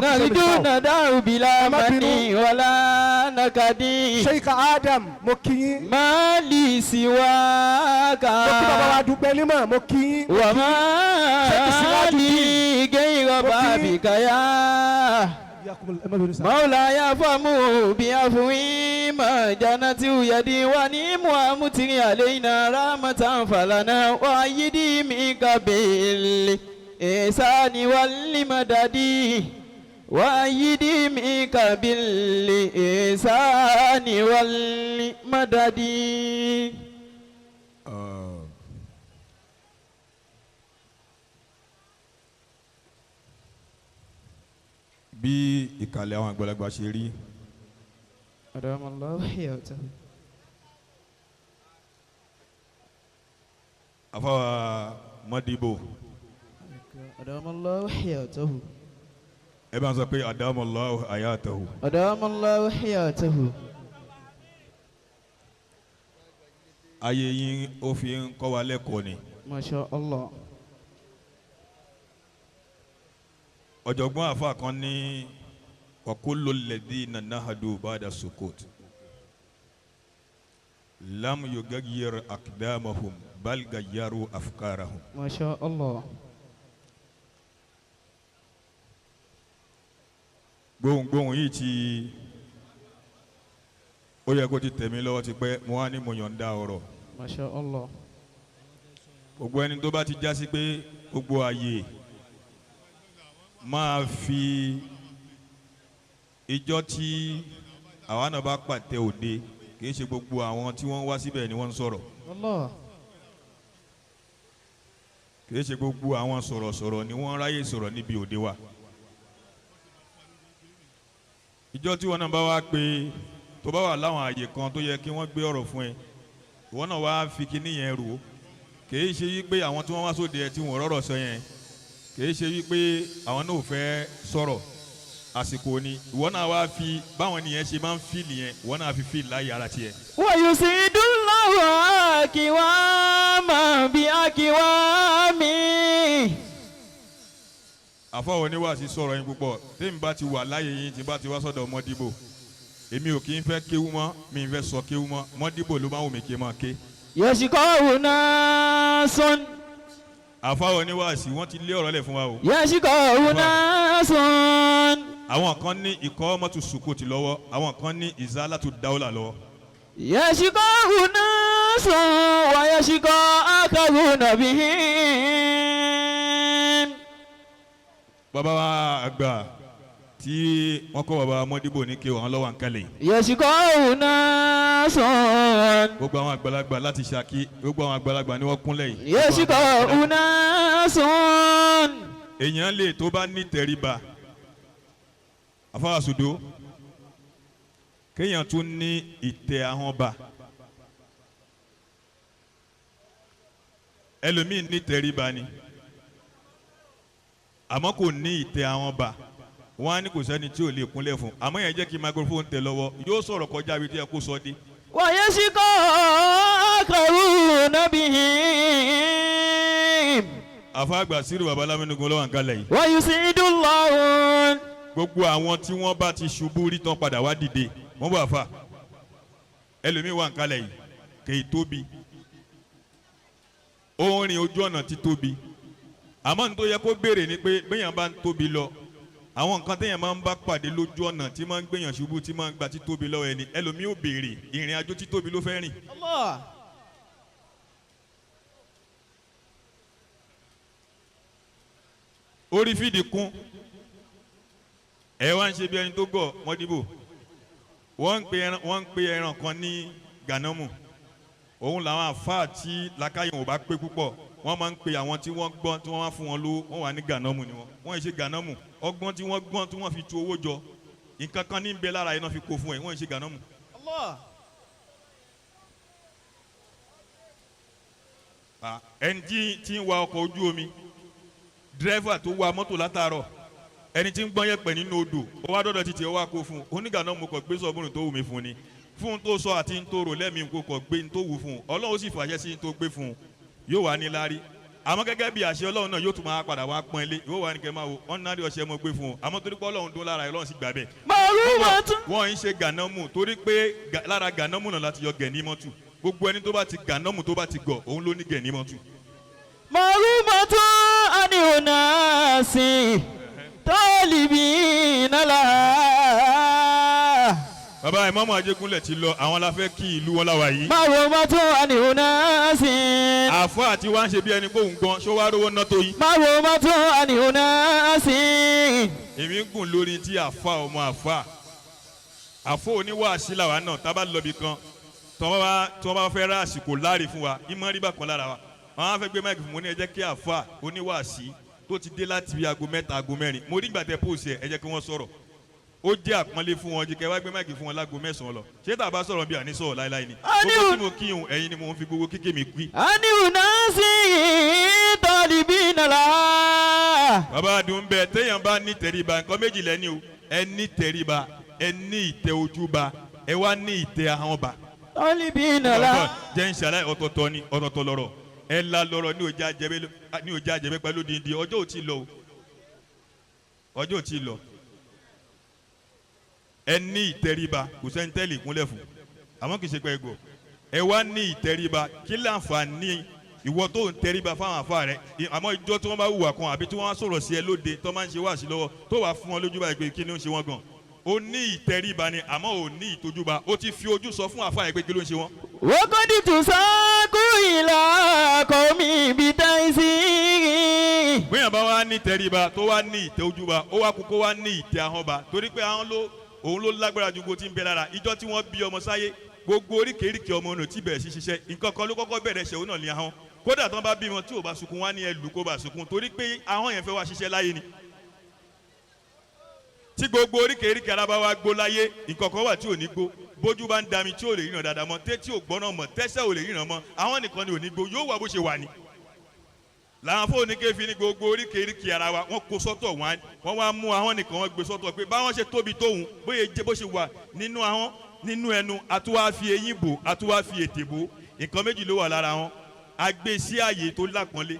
نرجو ندعو بلا Ẹ má bínú. مني ولا نكد. Sheikh Adam, mo kí yín. ما لي سواك. Mo kí bàbá wa dúpẹ́ nímọ̀, mo kí yín. وما Sheikh Sirajudeen. لي غير Mo kí yín. بابك يا Ẹ má bínú sá. مولاي فمو بعفوي ما جنت يدي ونيم ومتري علينا رحمة فلنا وأيدي منك بالإحسان والمدد وأيدي منك بالإحسان والمدد. Bí ìkàlẹ̀ àwọn àgbàlagbà ṣe rí. أدام الله حياته. Afáwa Mọ́dìbò. أدام الله حياته. Ẹ bá ń sọ pé adamallahu hayatahu. أدام الله حياته. Ayé yín ó fi ń kọ́ wa lẹ́kọ̀ọ́ ni. ما شاء الله. Ọ̀jọ̀gbọ́n àfa kan ní wa kullu alladhina nahadu ba'da sukut lam yugayyir aqdamahum bal gayyaru afkarahum. ما شاء الله. Gbohùngbohùn yìí ti ó yẹ kó ti tẹ̀ mí lọ́wọ́ ti pẹ́, mo wá ní mo yọ̀ǹda ọ̀rọ̀. ما شاء الله. Gbogbo ẹni tó bá ti já sí pé gbogbo ààyè máa fi ìjọ tí àwa náà bá pàtẹ òde, kì í ṣe gbogbo àwọn tí wọ́n wá síbẹ̀ ni wọ́n ń sọ̀rọ̀. الله. Kì í ṣe gbogbo àwọn sọ̀rọ̀sọ̀rọ̀ ni wọ́n ráyè sọ̀rọ̀ níbi òde wa. Ìjọ tí wọn náà bá wá pé tó bá wà láwọn àyè kan tó yẹ kí wọ́n gbé ọ̀rọ̀ fún ẹ, ìwọ náà wá fi kinní yẹn rò ó. Kì í ṣe wípé àwọn tí wọ́n wá sóde ẹ tí wọ́n rọ̀rọ̀ sọ yẹn, kì í ṣe wípé àwọn náà ò fẹ́ sọ̀rọ̀, àsìkò ni ìwọ náà wá fi báwọn nìyẹn ṣe máa ń fíìlì yẹn, ìwọ náà fi fíìlì láyé ara tiẹ̀. ويسعد الله أكواما بأكوام. Àfọwọ́ oníwàásí sọ̀rọ̀ yín púpọ̀. Tèmi bá ti wà láyé yín, tí bá ti wá sọ́dọ̀ Mọ́dìbò, èmi ò kì í fẹ́ kéwú mọ́, mi ì fẹ́ sọ kéwú mọ́. Mọ́dìbò ló máa wù mí kí n máa ké. يشقى ناس. Àfọwọ́ oníwàásí wọ́n ti lé ọ̀rọ̀ lẹ̀ fún wa o. يشقى ناس. Àwọn kan ní ikọ́ mọ́tò sùkúùtì lọ́wọ́, àwọn kan ní ìzálàtú dáwọ́là lọ́wọ́. يشقى ناس ويشقى آخرون بهم. Bàbá wa àgbà tí wọ́n kọ́ bàbá Mọ́dìbò ní kéwọ́n àwọn lọ́wọ́ àǹkálẹ̀ yìí. يشقى ناس. Gbogbo àwọn àgbàlagbà láti Ṣakí, gbogbo àwọn àgbàlagbà ni wọ́n kúnlẹ̀ yìí. يشقى ناس. Èèyàn lè tó bá ní tẹríba, afáwàsódò, kéèyàn tún ní ìtẹ̀ ahọ́n ba. Ẹlòmíín ní tẹríba ni àmọ́ kò ní ìtẹ̀ ahọ́n ba. Wọ́n á ní kò sẹ́ni tí ò lè kúnlẹ̀ fún, àmọ́ yẹn jẹ́ kí microphone tẹ̀ lọ́wọ́, yóò sọ̀rọ̀ kọjá ibi tí ẹ kó sọ dé. ويشقى آخرون بهم. Àfáàgbà sírù baba lámínugun lọ́wọ́ àǹkálẹ̀ yìí. ويسعد الله. Gbogbo àwọn tí wọ́n bá ti ṣubú rí tán padà wá dìde, wọ́n bá fà. Ẹlòmíín wà nkálẹ̀ yìí kì í tóbi, ó ń rin ojú ọ̀nà tí tóbi, àmọ́ ní tó yẹ kó béèrè ni pé béèyàn bá ń tóbi lọ, àwọn nǹkan téèyàn máa ń bá pàdé lójú ọ̀nà tí máa ń gbéyàn ṣubú, tí máa ń gba títóbi lọ́wọ́ ẹni, ẹlòmíín ò béèrè ìrìn àjò títóbi ló fẹ́ rìn. الله. Orí fídì kún, ẹ wá ń ṣe bí ẹni tó gọ̀. Mọ́dìbò, wọ́n ń pe ẹran kan ní gànámù. Òun làwọn àfáà tí làkàyè wọn ò bá pé púpọ̀, wọ́n máa ń pe àwọn tí wọ́n gbọ́n tí wọ́n wá fún wọn lówó, wọ́n wà ní gànámù ni wọ́n. Wọ́n yìí ṣe gànámù, ọgbọ́n tí wọ́n gbọ́n tí wọ́n fi tu owó jọ, nǹkan kan ní bẹ lára iná fi kó fún ẹ, wọ́n yìí ṣe gànámù. الله. Ẹni tí ń wa ọkọ̀ ojú omi, dírẹ́fà tó wa mọ́tò látàárọ̀, ẹni tí ń gbọ́n yẹ̀pẹ̀ nínú odò, ó wá dọ́dọ̀ títí ó wá kó fún un onígànámù kò gbé sọ́ọ̀bùrù tó wù mí fún ni fún un tó sọ àti ń tó rò lẹ́mìí kó kọ̀ gbé ń tó wù fún un, Ọlọ́run sì fàṣẹ sí ń tó gbé fún un, yóò wá ní láárí. Àmọ́ gẹ́gẹ́ bí àṣẹ Ọlọ́run náà, yóò tún máa padà wá pọ́n ilé ìwọ wa ní kẹ́ máa wo ọ̀nàdì ọ̀ṣẹ́ mo gbé fún un. Àmọ́ torí pé Ọlọ́run dún lára ẹ̀, Ọlọ́run sì gbà bẹ́ẹ̀. Màrúwàtún. Wọ́n ń ṣe gànámù torí pé lára gànámù náà láti yọ gẹ̀nímọ́tù. Gbogbo ẹni tó bá ti gànámù, tó bá ti gọ̀, òun ló ní gẹ̀nímọ́tù. Màrúwàtún àníwònàásì tọ́lìbí nàlá. Bàbá ìmọ̀mù Ajégúnlẹ̀ ti lọ, àwọn la fẹ́ kí ìlú wọn láwa yìí. Màrúwàtún àníwònàásì. Àfọ́ àti wá ń ṣe bí ẹni kóhùn gan ṣó wá rówó ná tó yìí. Màrúwàtún àníwònàásì. Èmi ń gùn lórí tí àfa ọmọ àfa àfọ oníwàásí làwa náà. Tá a bá lọ bí kan tí wọ́n bá fẹ́ rà àsìkò láre fún wa, ìmọ̀ rí bákan lára wa. Àwọn á fẹ́ gbé mic fún mo ní ẹ jẹ́ kí àfa oníwàásí tó ti dé láti bí aago 3, aago 4, mo rí gbàtẹ́ pósì ẹ̀, ẹ jẹ́ kí wọ́n sọ̀rọ̀. Ó jẹ́ àpọ́nlé fún wọn jẹ́ kẹ́ wá gbé mic fún wọn láago 9 lọ. Ṣé tá a bá sọ̀rọ̀ bí àní sọ̀rọ̀ láéláé ni? Gbogbo tí mo kíhun, ẹ̀yin ni mo ń fi gbogbo kíkè mi kí. Àníwònàásì tọ́lìbí nàlá. Bàbá àdùn bẹ, téèyàn bá ní tẹríba, nǹkan méjì lẹ́ni o: ẹ ní tẹríba, ẹ ní ìtẹ ojúba, ẹ wá ní ìtẹ ahọ́n ba. Tọ́lìbí nàlá. Jẹ́ ń ṣàlàyé, ọ̀tọ̀ọ̀tọ̀ ni, ọ̀tọ̀ọ̀tọ̀ lọ̀rọ̀. Ẹ la lọ̀rọ̀ ní òjá jẹbẹ, ní òjá jẹbẹ pẹ̀lú díndín. Ọjọ́ ò tí ì lọ o, ọjọ́ ò tí ì lọ. Ẹ ní ìtẹríba, kò sẹ́ni tẹ́lẹ̀ ìkúnlẹ̀ fún, àmọ́ kì í ṣe pé ẹ gọ̀. Ẹ wá ní ìtẹríba, kí láǹfààní ìwọ tó ń tẹríba fáwọn àfa rẹ, àmọ́ ìjọ tí wọ́n bá hùwà kan àbí tí wọ́n á sọ̀rọ̀ sí ẹ lóde, tó máa ń ṣe wáàsí lọ́wọ́, tó wàá fún wọn lójú báyìí pé kí ni ó ń ṣe wọ́n gan? Ó ní ìtẹríba ni, àmọ́ ò ní ìtojúba. Ó ti fi ojú sọ fún àfa yẹn pé kí ló ń ṣe wọ́n. وقد تساق إلى قومي بتيسير. Bóyá bá wá ní tẹríba, tó wá ní ìtẹ ojúba, ó wá kókó wá ní ìtẹ ahọ́n ba, torí pé ahọ́n ló òun ló lágbára ju gbogbo tí ń bẹ lára. Ìjọ tí wọ́n bí ọmọ sáyé, gbogbo oríkèéríkèé ọmọ náà ti bẹ̀rẹ̀ sí ṣiṣẹ́. Nǹkan kan ló kọ́kọ́ bẹ̀rẹ̀ ṣe, òun náà ní ahọ́n. Kódà tí wọ́n bá bímọ tí ò bá sunkún, wá ní ẹlù kó bá sunkún, torí pé ahọ́n yẹn fẹ́ wá ṣiṣẹ́ láyé ni. Tí gbogbo oríkèéríkèé ara bá wá gbó láyé, nǹkan kan wà tí ò ní gbó. Bójú bá ń dami tí ò lè ríran dáadáa mọ́, tétí ò gbọ́nà mọ́, tẹ́sẹ̀ ò lè ríran mọ́, ahọ́n nìkan ni ò ní gbó, yóò wà bó ṣe wà ní. Làwọn fóònù kéfì ní gbogbo oríkèéríkèé ara wa, wọ́n kó sọ́tọ̀. Wọ́n wá mú ahọ́n nìkan, wọ́n gbé sọ́tọ̀ pé báwọn ṣe tóbi tóun, bóyá jẹ́ bó ṣe wà nínú ahọ́n, nínú ẹnu, àtúwá fi eyín bò, àtúwá fi ètè bò. Nǹkan méjì ló wà lára wọn. A gbé sí ààyè tó lápọ́nlé.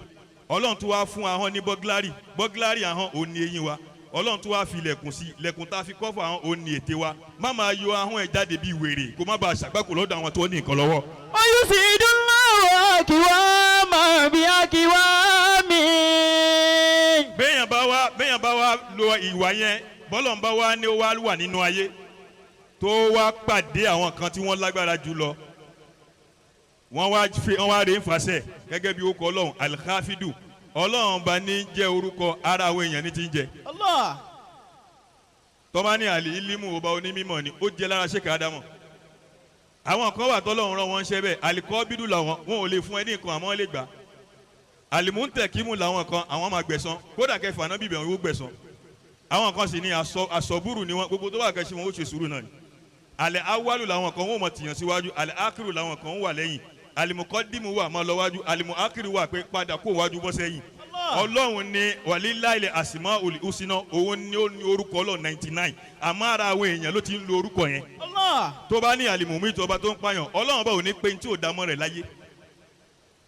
Ọlọ́run tó wá fún ahọ́n ní burglary. Burglary ahọ́n ò ní eyín wa. Ọlọ́run tó wá fi ilẹ̀kùn sí ilẹ̀kùn tá a fi kọ́fà ahọ́n ò ní ètè wa. Má máa yọ ahọ́n ẹ̀ jáde bíi wèrè, kó má bàa ṣàgbákò lọ́dọ̀ àwọn tó ní nǹkan lọ́wọ́. ويسعد الله أكواما بأكوام. Béèyàn bá wá lo ìwà yẹn, bọ́lọ̀ ń bá wá ní ó wá wà nínú ayé, tó wá pàdé àwọn kan tí wọ́n lágbára jù lọ, wọ́n wá fi wọ́n wá rè ń fàṣẹ gẹ́gẹ́ bí orúkọ Ọlọ́run Alhafidu. Ọlọ́run bá ní jẹ́ orúkọ ara àwọn èèyàn ní ti ń jẹ. Allah. Tọ́ba ní àlè ilimu, ọba onímọ̀ ni ó jẹ́ lára ṣèkà ádámọ̀. Àwọn kan wà tọ́lọ́run rán wọn ṣẹ́ bẹ́ẹ̀. Àlìkọ́ bídù làwọn, wọn ò lè fún ẹ ní nǹkan, àmọ́ wọ́n lè gbà. Àlìmúntẹ̀kímù làwọn kan, àwọn máa gbẹ̀san, kódà kẹfà náà bíbẹ̀ wọn yóò gbẹ̀san. Àwọn kan sì ní àsọ̀búrù ni wọn. Gbogbo tó wà kẹ́sì wọn ó ṣe sùúrù náà ni. Àlẹ́ awalu làwọn kan, wọn ò mọ̀ tìyàn síwájú. Àlẹ́ akiru làwọn kan wà lẹ́yìn. Àlìmùkọ́dìmù wà máa lọ wájú, àlìmù akiru wà pé padà kó wájú bọ́ sẹ́yìn. Ọlọ́run ní wàlíláìlẹ̀ àsìmọ́ òsínà, òun ní ó ní orúkọ Ọlọ́run 99, àmọ́ ara àwọn èèyàn ló ti ń lo orúkọ yẹn. Allah. Tó bá ní àlìmùmí tó ọba tó ń pààyàn, Ọlọ́run bá ò ní pé ní tí ò dámọ́ rẹ̀ láyé.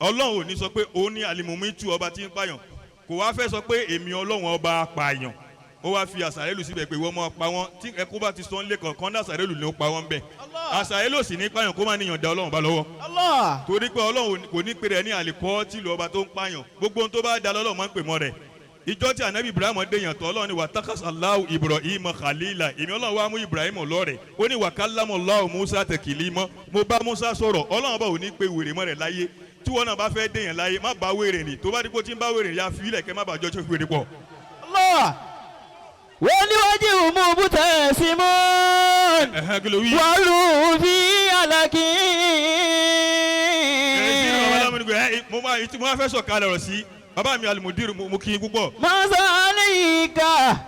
Ọlọ́run ò ní sọ pé òun ní àlìmùmí tú ọba tí ń pààyàn. Kò wá fẹ́ sọ pé èmi Ọlọ́run ọba apààyàn, ó wá fi àsàrélù síbẹ̀ pé ìwọ máa pa wọ́n. Tí ẹkú bá ti sọ ń lé kọ̀ọ̀kan ní àsàrélù ni ó pa wọ́n bẹ̀. Àsàrélù sì ní pààyàn kó má níyàn da Ọlọ́run bá lọ́wọ́. Allah. Torí pé Ọlọ́run kò ní pè rẹ̀ ní àlìkọ́ tìlú ọba tó ń pààyàn. Gbogbo ohun tó bá da lọ́lọ́run máa ń pè mọ́ rẹ̀. Ìjọ tí anabi Ibrahim dèèyàn tọ́, Ọlọ́run ní wàtákàsá Allahu Ibrahim khalila, èmi Ọlọ́run wa mú Ibrahim lọ́rẹ̀. Ó ní wàkálàmù Allahu Musa tẹ̀kìlì mọ́, mo bá Musa sọ̀rọ̀. Ọlọ́run bá ò ní pe wèrè mọ́ rẹ̀ láyé. Tí wọn náà bá fẹ́ dèèyàn láyé, má bá wèrè nì. Tó bá dípò tí ń bá wèrè, ya fi ilẹ̀ kẹ́ má bàa jọ́ wèrè pọ̀. Allah. والوجه مبتسم. Ẹ̀hẹ́n, kí ló wí? والروح في علك. Mo máa mo máa fẹ́ sọ̀kalẹ̀ ọ̀rọ̀ sí bàbá mi alimudiru, mo kí n púpọ̀. ماذا عليك؟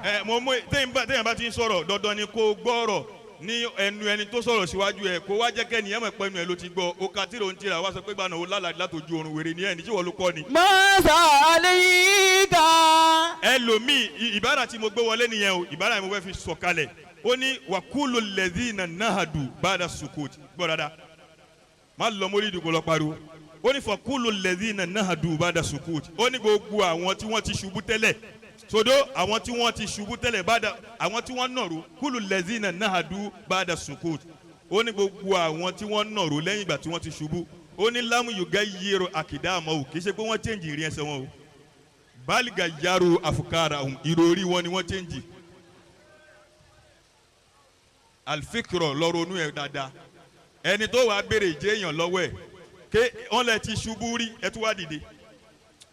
Ẹ mo mú téèyàn bá ti ń sọ̀rọ̀, dandan ni kó gbọ́rọ̀ ní ẹnu ẹni tó sọ̀rọ̀ síwájú ẹ, kó wá jẹ́ kẹ́ni ẹ̀ mọ̀ pé ẹnu ẹ ló ti gbọ́. O ka tíro ń tira wá sọ pé gbaná o lálàá látòjú oorun, wèrè ní ẹ̀ ní tí wọ́n ló kọ́ ni. ماذا عليك؟ Ẹlòmíì, ìbára tí mo gbé wọlé nìyẹn o. Ìbára yẹn mo fẹ́ fi sọ̀kalẹ̀. Ó ní wàkúlù lẹ́dínà náhàdù bàdà sukùt. Gbọ́ dáadáa, má lọ mórí ìdìbò lọ pariwo. Ó ní fọkúlù lẹ́dínà náà dùn bá da sùkúùtì. Ó ní gbogbo àwọn tí wọ́n ti ṣubú tẹ́lẹ̀ sodo, àwọn tí wọ́n ti ṣubú tẹ́lẹ̀ bá da, àwọn tí wọ́n nàró, kúlù lẹ́dínà náà dùn bá da sùkúùtì. Ó ní gbogbo àwọn tí wọ́n nàró lẹ́yìn ìgbà tí wọ́n ti ṣubú, ó ní lámù yògá yẹrọ àkìdá àmọ́ ò kì í ṣe pé wọ́n change ìrìn ẹsẹ̀ wọn o, baliga yaro afukara ọ̀hún, ìròrí wọn ni wọ́n change. Alifikirọ lọ́rọ̀ onú ẹ̀ dáadáa. Ẹni tó wàá béèrè ìjẹ́ èèyàn lọ́wọ́ ẹ̀ ké wọ́n lẹ ti ṣubú rí, ẹ tún wá dìde.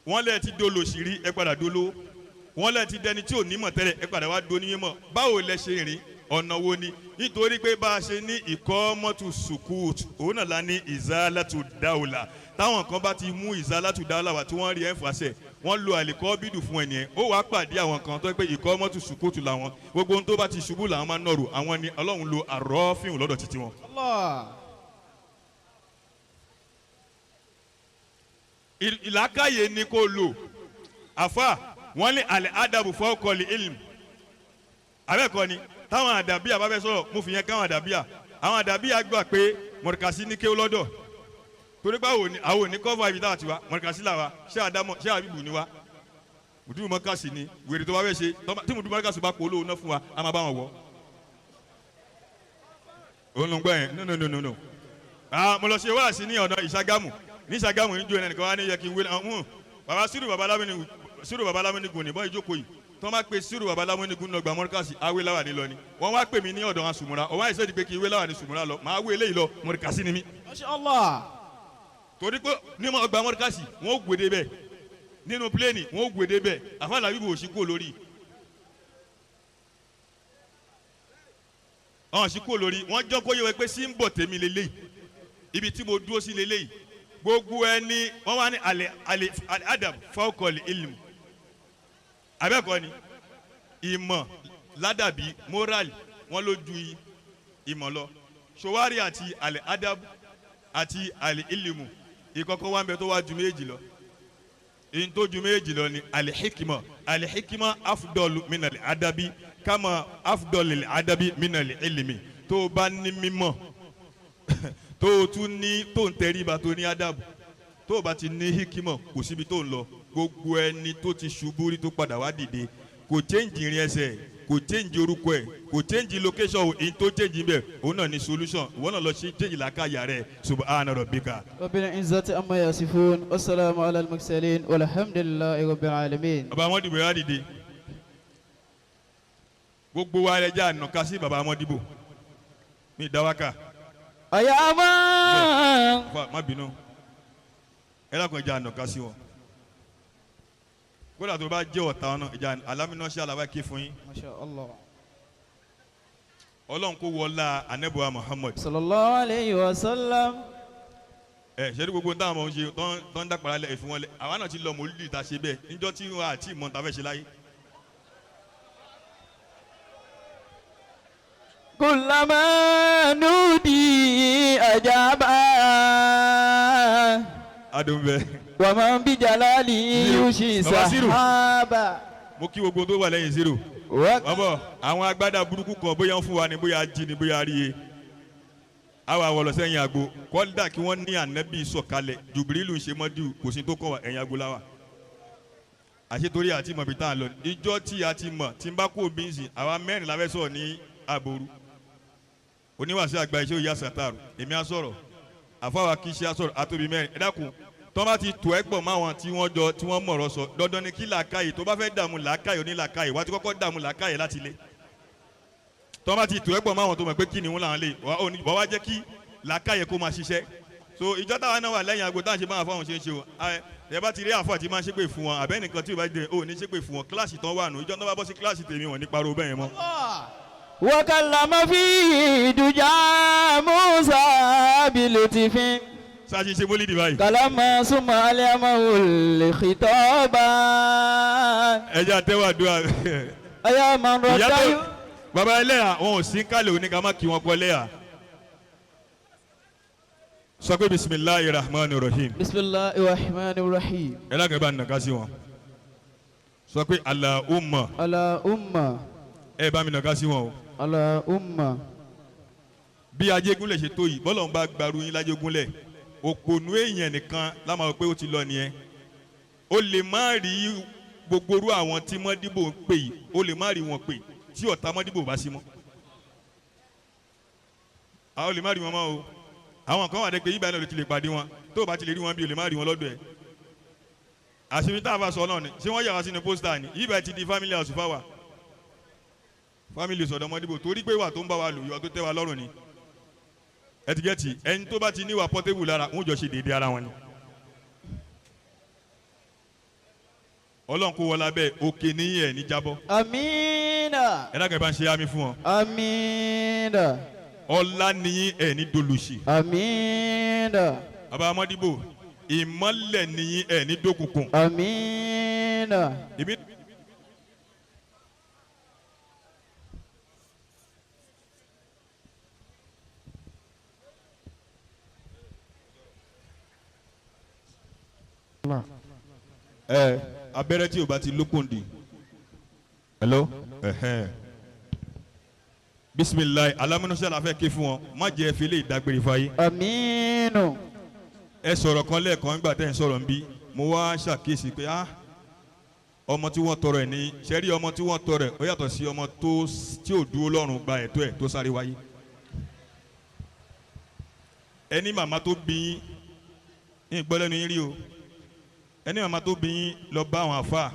Wọ́n lẹ ti dolòṣì rí, ẹ padà dolówó. Wọ́n lẹ ti dẹni tí ò nímọ̀ tẹ́lẹ̀, ẹ padà wá donímọ̀. Báwo lẹ ṣe rìn? Ọ̀nà wo ni? Nítorí pé bá a ṣe ní ìkọ́mọ́tò sùkúùtù, òun náà la ní ìzálàtú dáwùlà. Táwọn kan bá ti mú ìzálàtú dáwùlà wá tí wọ́n rí ẹ̀fàṣẹ̀, wọ́n lo àlìkọ́ bídù fún ẹnìyẹn. Ó wàá pàdé àwọn kan tó pé ìkọ́mọ́tò sùkúùtù làwọn, gbogbo ohun tó bá ti ṣubú làwọn máa ń nọ̀rù. Àwọn ni Ọlọ́run lo àrọ́fíhùn lọ́dọ̀ títí wọn. Allah. Ìlàkàyè ni kò lò. Àfa wọn ní alẹ́ adabu fọ́kọ̀lì ilm abẹ́ẹ̀kọ́ ni táwọn àdàbíà bá fẹ́ sọ̀rọ̀, mo fi yẹn káwọn àdàbíà. Àwọn àdàbíà gbà pé mọ̀rìkàsí ní kéwọ́ lọ́dọ̀, torí pé àwọn ò ní kọ́fà ibi táwa ti wá. Mọ̀rìkàsí làwa, ṣé àdámọ̀ ṣé àbíbù ni wá, mùdúrù mọ́kàsí ni wèrè tó bá fẹ́ ṣe. Tí mùdúrù mọ́kàsí bá polówó ná fún wa, a máa bá wọn wọ̀. Òun ló ń gbọ́ yẹn. No, no, no, no, no. Ah, mo lọ ṣe wáàsí ní ọ̀nà Ìṣàgámù, ní Ìṣàgámù ní jóná nìkan wá ní yẹ kí n wé ọ̀hún. Baba Sírù Babaláwo, Sírù Babaláwo ní bọ́ ìjókòó yìí, tí wọ́n bá pe Sírù Babaláwo ní gùn lọ́gbà mọ́ríkàsì, awé láwà ní lọ ni. Wọ́n wá pè mí ní ọ̀dọ̀ wọn sùmùrà, ọ̀wọ́n àìsàn ti pé kí ìwé láwà ní sùmùrà lọ, màá wé eléyìí lọ, mọ́ríkàsí ni mí. Masha Allah. Torí pé ní ọgbà mọ́ríkàsì, wọ́n ó gbèdé bẹ́ẹ̀ nínú pílẹ́ẹ̀nì, wọ́n ó gbèdé bẹ́ẹ̀. Àfàlà bíbò òsì kúrò lórí ọ̀hún, sí kúrò lórí. Wọ́n jọ́ kó yẹ wẹ́ pé sí ń bọ̀ tèmi lélẹ́yìí, ibi tí mo dúró sí lélẹ́yìí. Gbogbo ẹni wọ́n wá ní alẹ́ alẹ́ adam fawqal ilm, abẹ́ẹ̀kọ́ ni ìmọ̀ ládàbí moral wọ́n ló ju ìmọ̀ lọ. Ṣòwárí àti alẹ́ adam àti alẹ́ ilimu, ìkọ̀kọ̀ wà ń bẹ tó wá ju méjì lọ. Èyí tó ju méjì lọ ni alẹ́ hikima. Alẹ́ hikima afdọ́lu minal adabi kama afdọ́lu adabi minal ilimi. Tó o bá ní mímọ̀, tó o tún ní tó ń tẹríba, tó ní adabu, tó o bá ti ní hikima, kò síbi tó ń lọ. Gbogbo ẹni tó ti ṣubú rí tó padà wá dìde, kò change ìrìn ẹsẹ̀, kò change orúkọ ẹ̀, kò change location o. Èyí tó change bẹ́ẹ̀, òun náà ní solution. Ìwọ náà lọ sí change làákàyà rẹ̀. Subhana rabbika. Rabbil izzati amma yasifun, wassalamu ala al-mursalin, walhamdulillahi rabbil alamin. Bàbá wọn dìbò yà dìde. Gbogbo wa rẹ̀ já nàka sí bàbá wọn dìbò mi dáwàkà. Àyàmá. Fa má bínú, ẹ lákùn ẹja nàka sí wọn. Kódà tó bá jẹ́ ọ̀tá ọ̀nà ìjà alámínà ṣe àlàbà ké fún yín. Masha Allah. Ọlọ́run kó wọlá anabuwa Muhammad. Sallallahu alayhi wa sallam. Ẹ ṣe ní gbogbo táwọn ọmọ ń ṣe tó ń dàpàrà lẹ ìfún wọn lẹ. Àwa náà ti lọ mọ̀lúdì tá a ṣe bẹ́ẹ̀ níjọ́ tí wọn àti ìmọ̀ ta fẹ́ ṣe láyé. Kullama nudi ajaba. Adùn bẹ́ẹ̀. Wa man bi jalali yushi Baba Siru. sahaba. Mo kí gbogbo tó wà lẹ́yìn zero. Bọ́bọ̀ àwọn agbádá burúkú kan, bóyá ń fún wa ni, bóyá jí ni, bóyá rí e. Àwọn àwọ̀lọ̀ sẹ́yìn àgbo kọ́ńdà kí wọ́n ní ànábì sọ̀kalẹ̀ Jùbìrìlù ń ṣe mọ́dù, kò sí tó kàn wá ẹ̀yìn àgbo láwà. Àṣetorí àti mọ̀bí tá a lọ ìjọ tí a ti mọ̀ tí n bá kó omi ń sìn, àwa mẹ́rin la fẹ́ sọ̀rọ̀ ní àbòrú. Oníwàásù àgbà iṣẹ́ òye àṣàtàrù, èmi á sọ̀rọ̀, àfáwà kì í ṣe á sọ̀rọ̀, àtòbí mẹ́rin. Ẹ dákun, tọ́ bá ti tò ẹ́ pọ̀ mọ́ àwọn tí wọ́n jọ tí wọ́n mọ̀rọ̀ sọ, dandan ni kí làákàyè tó bá fẹ́ dààmú làákàyè onílàákàyè wá ti kọ́kọ́ dààmú làákàyè láti lé. Tọ́ bá ti tò ẹ́ pọ̀ mọ́ àwọn tó mọ̀ pé kí ni wọ́n làwọn lè wá, wá jẹ́ kí làákàyè kó máa ṣiṣẹ́. So ìjọ táwa náà wà lẹ́yìn aago táwọn ṣe máa fáwọn ṣe ń ṣe o. Ẹ bá ti rí àfọ àti máa ṣépè fún wọn, àbẹ́nìkan tí ò bá dé ò ní ṣépè fún wọn. Kíláàsì tán wà nù, ìjọ tó bá bọ́ sí kíláàsì tèmi wọn ní pariwo bẹ́ẹ̀ yẹn mọ́. Wakallama fi duja Musa bilutifin. Sáà ṣe mólídìí báyìí. Kalama suma aliyamahu khitaba. Ẹ jẹ́ àtẹ́wà dúrà. Aya man Ìyá tó rọ̀dáyù. bàbá ẹlẹ́yà wọn ò sí kálẹ̀ òní ká má kí wọn kọ ẹlẹ́yà. Sọ pé bisimilahi rahman rahim. Bisimilahi rahman rahim. Ẹ lákẹ́ bá nàka sí wọn. Sọ pé Allahumma. Allahumma. Ẹ bá mi nàka sí wọn o. Allahumma. Bí Ajégúnlẹ̀ ṣe tó yìí, bọ́lọ̀ ń bá gbaru yín lájégúnlẹ̀. Òpònú èèyàn nìkan lámà pé ó ti lọ nìyẹn. Ó lè má rí gbogbo orú àwọn tí Mọ́dìbò ń pè yìí, ó lè má rí wọn pè tí ọ̀tá Mọ́dìbò bá sí mọ́. Àwọn lè má rí wọn mọ́ o. Àwọn kan wà dé pé ibà náà ló ti lè pàdé wọn. Tó o bá ti lè rí wọn bí o lè má rí wọn lọ́dọ̀ ẹ̀. Àṣírí tá a bá sọ náà ni ṣé wọ́n yà wá sínú pósítà ni? Ibà ti di family house fáwa. Family sọ̀dọ̀ Mọ́dìbò torí pé ìwà tó ń bá wa lò, ìwà tó tẹ́ wa lọ́rùn ni. Ẹtikẹ́tì ẹni tó bá ti níwà Portable lára wọn jọ ṣe déédéé ara wọn ni. Ọlọ́run kó wọlé abẹ́ òkè níyìn ẹ̀ ní jábọ́. Amina. Ẹ dákẹ́ bá ń ṣe àmì fún wọn. Amina. Ọlá níyìn ẹ̀ ní dolùsì. Amina. Bàbá Mọ́dìbò ìmọ́lẹ̀ níyìn ẹ̀ ní dókùnkùn. Amina. Èmi ẹ abẹ́rẹ́ tí o bá ti lókun di. Hello. Ẹ̀hẹ́n. Bisimilayi alamunusẹ la fẹ́ ké fún wọn, má jẹ́ fi lè dágbére fáyé. Aminu. Ẹ sọ̀rọ̀ kan lẹ́ẹ̀kan nígbà tẹ́ ń sọ̀rọ̀ ń bí, mo wá ṣàkíyèsí pé ah ọmọ tí wọ́n tọrọ ẹ̀ ní sẹ́rí, ọmọ tí wọ́n tọrọ ẹ̀ ó yàtọ̀ sí ọmọ tó tí ò dúró lọ́rùn gba ẹ̀tọ́ ẹ̀ tó sáré wáyé. Ẹni màmá tó bí yín ní ìgbọ́lẹ́nu yín rí o, ẹni màmá tó bí yín lọ bá àwọn àfa,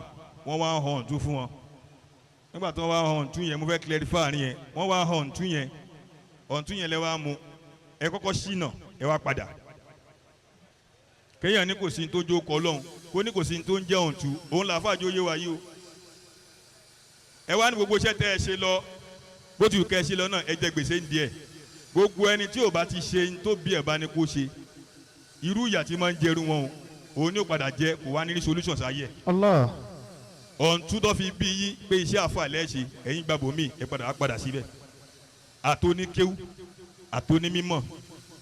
wọ́n wá hàn tú fún wọn. Nígbà tí wọ́n wá hàn tú yẹn, mo fẹ́ clarify àárín yẹn, wọ́n wá hàn tú yẹn, ọ̀ǹtú yẹn lẹ wá mu, ẹ kọ́kọ́ ṣìnà, ẹ wá padà. Kéèyàn ní kò sí ní tó jó kọ lọ́hùn, kó ní kò sí ní tó ń jẹ́ ọ̀ǹtú, òun là fàájò yé wa yìí o. Ẹ wá ní gbogbo iṣẹ́ tẹ́ ẹ ṣe lọ, bó ti wù kẹ́ ẹ ṣe lọ náà, ẹ jẹ gbèsè ń díẹ̀. Gbogbo ẹni tí ò bá ti ṣe ní tó bí ẹ̀ bá ní kó ṣe, irú ìyà tí máa ń jẹrú wọn o, òun ní ó padà jẹ, kò wá ní rí solution sáyé ẹ̀. Allah. Ọ̀ǹtú tó fi bí yín pé iṣẹ́ àfa lẹ́ ṣe, ẹ̀yin gbàgbọ́ mi, ẹ padà wá padà síbẹ̀. Àtòníkéwú, àtònímímọ̀,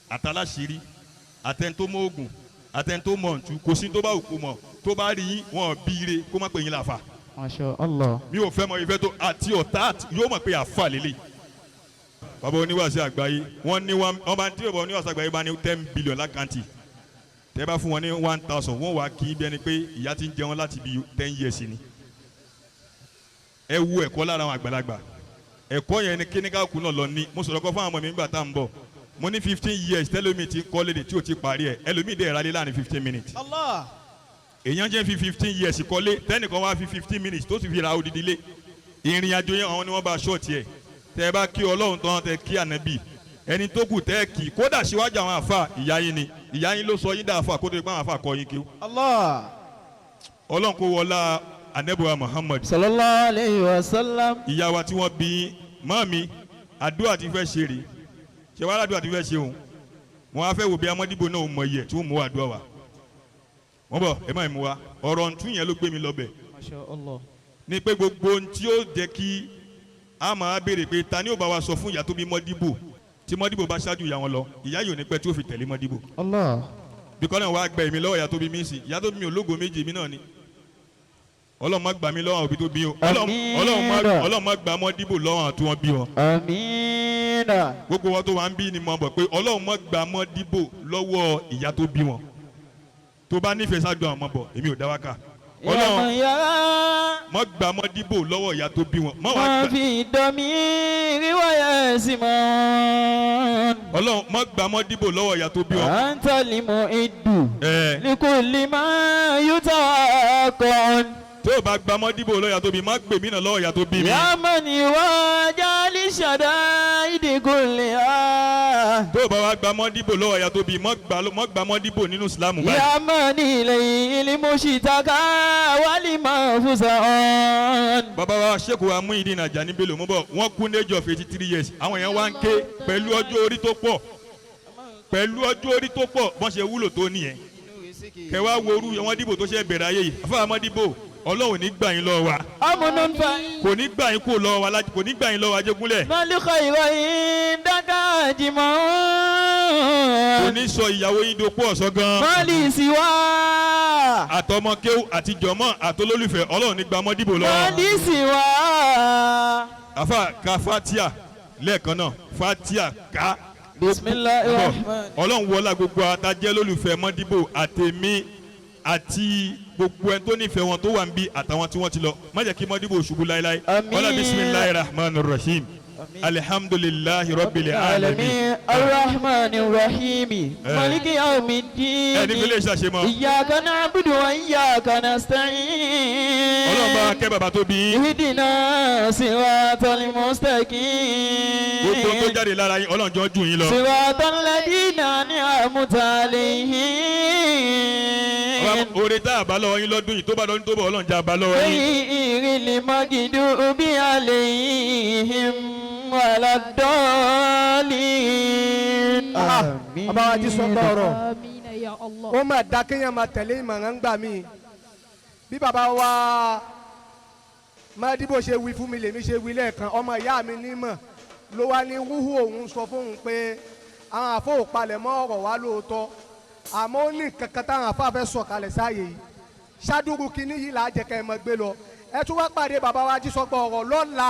àtàláṣírí, àtẹnitómọ̀ ògùn, àtẹnitómọ̀ ọ̀ǹtú, kò sí tó bá òkú mọ̀, tó bá rí yín wọn bí ire kó má pè yín láfa. Masha Allah. Mi ò fẹ́ mọ ìfẹ́ tó àti ọ̀tá yóò mọ̀ pé àfa lélẹ̀. Bàbá oníwàásù àgbáyé wọ́n ní wọ́n bá tí bàbá oníwàásù àgbáyé bá ní 10 billion lákàntì, tẹ́ bá fún wọn ní 1,000, wọ́n wá kí bí ẹni pé ìyá ti ń jẹun láti bí 10 years ni. Ẹ wo ẹ̀kọ́ lára àwọn àgbàlagbà, ẹ̀kọ́ yẹn ni kíníkàkù náà lọ ní. Mo sọ̀rọ̀ kọ́ fún àwọn ọmọ mi nígbà tá à ń bọ̀, mo ní 15 years tẹ́lómi ti ń kọ́ léde tí o ti parí ẹ̀, ẹlòmíì dẹ̀ ralé láàrin 15 minutes. Allah. Èèyàn jẹ́ fi 15 years kọ́lé, tẹ́nìkan wá fi 15 minutes tó sì fi ra odidi lé. Ìrìn àjò yẹn àwọn ni wọ́n bá ṣọ́ọ̀tì ẹ̀. Tẹ́ ẹ bá kí Ọlọ́run tán, tẹ́ kí ànábì, ẹni tó kù tẹ́ ẹ kì kódà síwájú àwọn àfa, ìyá yín ni, ìyá yín ló sọ yín dá àfa kó tó ipá àwọn àfa kọ́ yín kí. Allah. Ọlọ́run kó wọlá anabiwa Muhammad. Sallallahu alayhi wa sallam. Ìyá wa tí wọ́n bí mọ́ mi, àdúrà tí fẹ́ ṣe rè ṣe wàhálà, àdúrà tí fẹ́ ṣe òun wọn á fẹ́ wò bí amọ́dìbò náà mọ iye tí wọ́n mú àdúrà wa wọ́n bọ̀, ẹ má mú wa. Ọ̀rọ̀ ntún yẹn ló gbé mi lọ́bẹ̀. Masha Allah. Ní pé gbogbo ohun tí ó jẹ́ kí a máa béèrè pé ta ni ó bá wa sọ fún ìyá tó bí Mọ́dìbò, tí Mọ́dìbò bá ṣáájú ìyá wọn lọ, ìyá yóò ní pẹ́ tí ó fi tẹ̀lé Mọ́dìbò. Allah. Bíkọ́ náà wàá gbẹ èmi lọ́wọ́ ìyá tó bí mi sí, ìyá tó bí mi ológo méjì mi náà ni. Ọlọ́run má gbà mí lọ́wọ́ àwọn òbí tó bí o. Ọlọ́run má gbà Mọ́dìbò lọ́wọ́ àwọn tí wọ́n bí wọn. Amina. Gbogbo wọn tó wà ń bí ni mo mọ̀ pé Ọlọ́run má gbà Mọ́dìbò lọ́wọ́ ìyá tó bí wọn. Tó bá nífẹ̀ẹ́ sáájú àwọn ọmọ bọ̀, èmi ò dá wákà. Ọlọ́run má gbà Mọ́dìbò lọ́wọ́ ìyá tó bí wọn. Má fi dọ́mí ríwáyà sí mọ́. Ọlọ́run má gbà Mọ́dìbò lọ́wọ́ ìyá tó bí wọn. Anta limu'iddu likulli ma yutaqan. Tó o bá gba Mọ́dìbò lọ́wọ́ ìyá tó bí, má gbè mí náà lọ́wọ́ ìyá tó bí mi. Ya man yuwaja li shadaidi kulliha. Tó o bá wá gba Mọ́dìbò lọ́wọ́ ìyá tó bí, má gba Mọ́dìbò nínú Ìsìlámù báyìí. Ya man ilayhi limushtaka wa limafuzan. Bàbá wa Sheikh wa Muyideen Ajani Bello mú bọ̀, wọ́n kú ní age of 83 years. Àwọn yẹn wá ń ké pẹ̀lú ọjọ́ orí tó pọ̀, pẹ̀lú ọjọ́ orí tó pọ̀, bọ́n ṣe wúlò tó nìyẹn. Kẹwàá wo orú wọn dìbò tó ṣe bẹ̀rẹ̀ ayé yìí, afáwọn Mọ́dìbò, Ọlọ́run ní gbà yín lọ́wọ́ wa. Amúnú fa. Kò ní gbà yín kó lọ́wọ́ wa, kò ní gbà yín lọ́wọ́ Ajégúnlẹ̀. Mọ́lúkọ ìwọ yìí dáká jìmọ̀. Kò ní sọ ìyàwó yín dopó ọ̀sán gan. Mọ́lì sí wá. Àtọmọ kéwù àti jọmọ àtolólùfẹ́, Ọlọ́run ní gbà Mọ́dìbò lọ́wọ́. Mọ́lì sí wá. Àfa ka fatia lẹ́ẹ̀kan náà, fatia ká. Bismillahir Rahman. Ọlọ́run wọlá gbogbo àtàjẹ́ lólùfẹ́ Mọ́díbò àtèmi àti gbogbo ẹni tó nífẹ̀ẹ́ wọn tó wà ń bí àtàwọn tí wọ́n ti lọ, má jẹ́ kí Mọ́díbò ṣubú láéláé. Àmín. Wọlá bismillahir rahmanir rahim, alhamdulillahi rabbil alamin. Ar-Rahman Ar-Rahim. Maliki Yawmiddin. Ẹni fi lè ṣàṣemọ. Iyyaka na'budu wa iyyaka nasta'in. Ọlọ́run bá kẹ́ bàbá tó bí yín. Ihdina siratal mustaqim. Gbogbo tó jáde lára yín, Ọlọ́run jọ jù yín lọ. Siratal ladina an'amta alayhim. Oore tá a bá lọ́wọ́ yín lọ́dún yìí, tó bá lọ́dún tó bọ̀, Ọlọ́run já a bá lọ́wọ́ yín. Ghayril maghdubi alayhim waladdallin. Àmín. Bàbá wa ti sọ gbọ́ ọ̀rọ̀. Amina ya Allah. Ó mà dá kéèyàn máa tẹ̀lé ìmọ̀ràn gbà mí. Bí bàbá wa Mádìbò ṣe wí fún mi lèmi ṣe wí lẹ́ẹ̀kan, ọmọ ìyá mi nímọ̀ ló wá ní wúhú, òun sọ fóun pé àwọn àfọwọ́palẹ̀ mọ́ ọ̀rọ̀ wa lóòótọ́, àmọ́ ó ní kankan táwọn afáfẹ́ sọ̀kalẹ̀ sáàyè yìí ṣáàdúrú kínní yìí là á jẹ́ kẹ́ ẹ mọ̀ gbé lọ. Ẹ tún wá pàdé bàbá wa jísọgbọ́ ọ̀rọ̀ lọ́la.